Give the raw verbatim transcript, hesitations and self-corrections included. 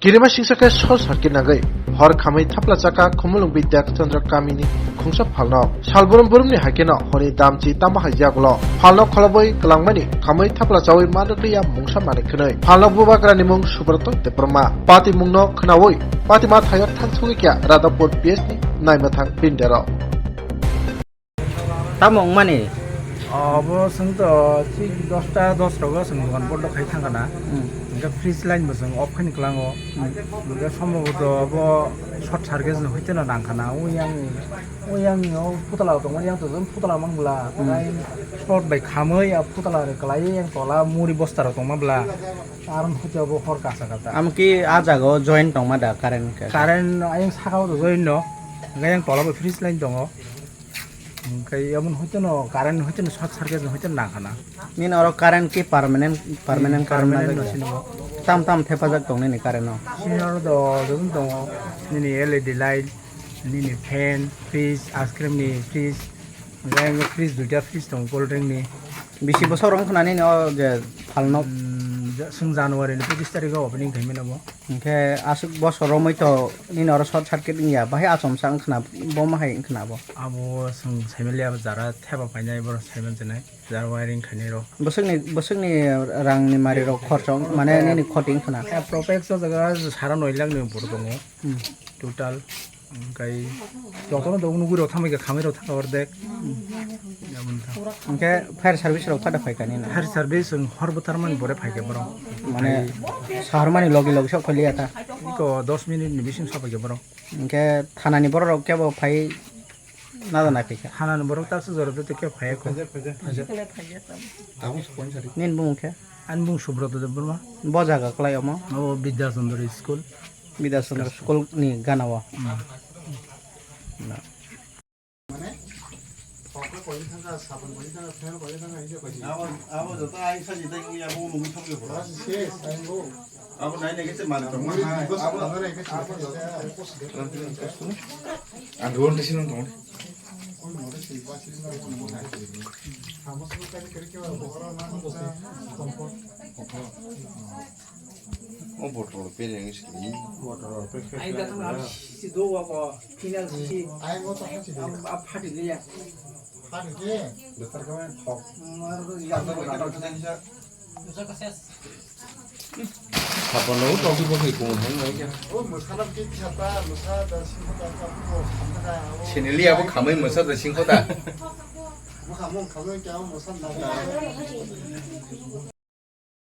Kirima singsa khe short circuit nangwi hor khamwi thapla chakha Khumulwng Bidya Chandra kamini khungsa phalno. Salborom boromni hai kheno horni damchi tamo hai yagulo phalno kholobwi kwlangmani khamwi thapla chawi manrwkliya mungsa manwi khwnwi. Phalno bubagrani mung Subroto Debbarma. Pati mungno khwnawi pati ma thaya thangsugwi kya Radhapur P S ni naima thang bindero. Tamo wngmani? Obo chwng to thik dosta dos rogo chwng dogan bondo khai thang kana. Hmm. Hwnkhe fridge line bo chwng off khai kwlango. Hmm. Hwnkhe sombhoboto obo short circuit no hoite no nang kana. Oyang, oyang ni o putla tongmani yang to chwng putla mang bwla. Hmm. Line short bai khamwi a putla rok kwlaiwi yang tola muri bosta rok tongma bwla. Aron hoite obo hor kasa kasa. Amo ki a jaga o join tongma da current khe? Current ayang saka o to join no. Hwnkhe yang tola bo fridge line tongo. Hwnkhe emon hoite no current hoite no short circuit no hoite no nang khana. Nini oro current ki permanent, permanent Hmm, current permanent najak no da? Sino. Tam tam thepajak tong nini current no? Sini oro do jotoni tongo. Nini L E D light, nini fan, fridge, ice cream ni fridge. Hwnkhe fridge duita fridge tongo cold drink ni. Bisi bosor wng khna nini o je phalno? Hmm, ja-, chwng January ni pochis tarikh o opening khaimani bo. Hwnkhe aswk bosor romwi to nini oro short circuit wngya, bahai achomsa wng khna, bo mahai wng khna bo? Abo chwng saimaliya, abo jara theba painai, borok saiman chinai, jara wiring khainai rok. Bwswkni, bwswkni rangni mari rok khorchong, mane nini khoti wng khna? Eh, propex o jaga sara noi lakh ni upor tongo. Hmm. Total, hwnkhe jotono dok nugwi rok thamwi kha, khamwi rok thangkha ordek. Aboni thang. Hwnkhe fire service rok phada phaikha nini? Fire service chwng hor bwtharmani pore phaikha borok. Mane sahormani logi logi sok phai liya ta? Iko dos minute ni bising sok phaikha borok. Hwnkhe thanani borok rok kebo phai nada nai phaikha? Thanani borok taksa jora de kebo phaiya kho. Nini bumung khe? Ani bumung Subroto Debbarma. Bo jaga kwlai omo? Abo Bidya Chandra School. Bidya Chandra School ni gana o. Hmm. Na. Abo, abo joto aing saji tei ui abo nungwi thangwi bro. Abo nai nai khe mani tongma hai. Abo. Ang duon ni sinung tong. O botol pele ngi sini. Botol pele. Ai da tang am si do wa ko final si. Ai mo to hasi do. Am ap phati liya. Phati ke? Betar ka men thok. Mar do ya. Betar ka men thok. Sapono tongsi bo khe kung hai nai khe. O mwsana ki khata, mwsa da singkho da ka ko khamna ka. Sini liya bo khamai mwsa da singkho da. Mwkha mung khamai kya mwsa da.